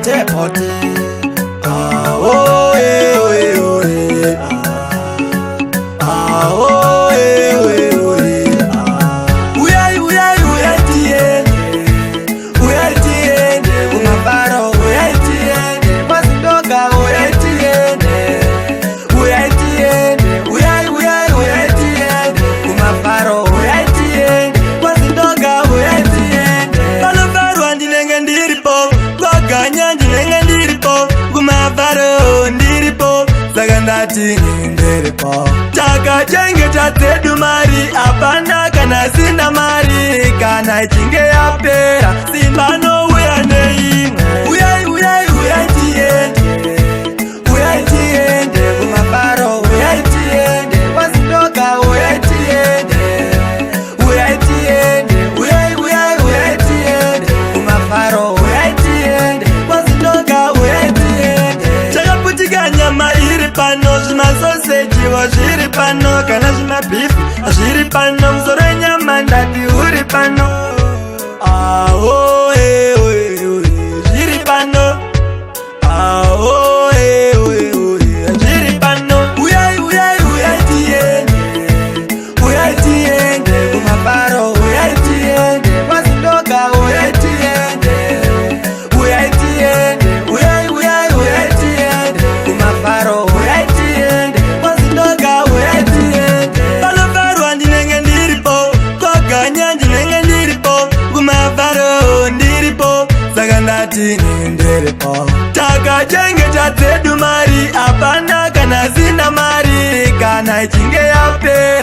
Pote pote. Ah, oh, eh, oh, eh, oh, eh, ah. Ah, oh, eh, oh, eh, oh, eh, ah. Uyai, uyai, uyai tiende. Uyai tiende kumafaro, uyai tiende kwaZindoga, uyai tiende. Uyai tiende, uyai, uyai, uyai tiende kumafaro, uyai tiende kwaZindoga, uyai tiende. Panofarwa ndinenge ndiripo, kwaganya ndinenge ndiripo, kumafaro ndiripo, saka ndati ndiripo. Takachengeta dzedu mari, hapana kana sina mari, kana ichinge yapera, simba nouya neimwe. Uyai, uyai, uyai tiende, uyai tiende kumafaro, uyai tiende kwaZindoga, uyai tiende, uyai tiende, uyai, uyai, uyai tiende kumafaro, uyai tiende kwaZindoga, uyai tiende. Chakaputika nyama iri pano, zvimasosejiwo zviri pano, kana zvimabeef zviri pano, musoro wenyama ndati uri pano. Ah, oh, eh, oh, eh, oh, eh, zviri pano. Ah, oh, eh, oh, eh, oh, eh, zviri pano. Uyai, uyai, uyai tiende, uyai tiende kumafaro, uyai tiende kwaZindoga, uyai tiende, uyai tiende, uyai, uyai, uyai tiende kumafaro, uyai tiende kwaZindoga, uyai tiende. Panofarwa ndinenge ndiripo, kwaganya ndinenge ndiripo, kumafaro ndiripo, saka ndati ndiripo. Takachengeta dzedu mari, hapana kana sina mari, kana ichinge yapera.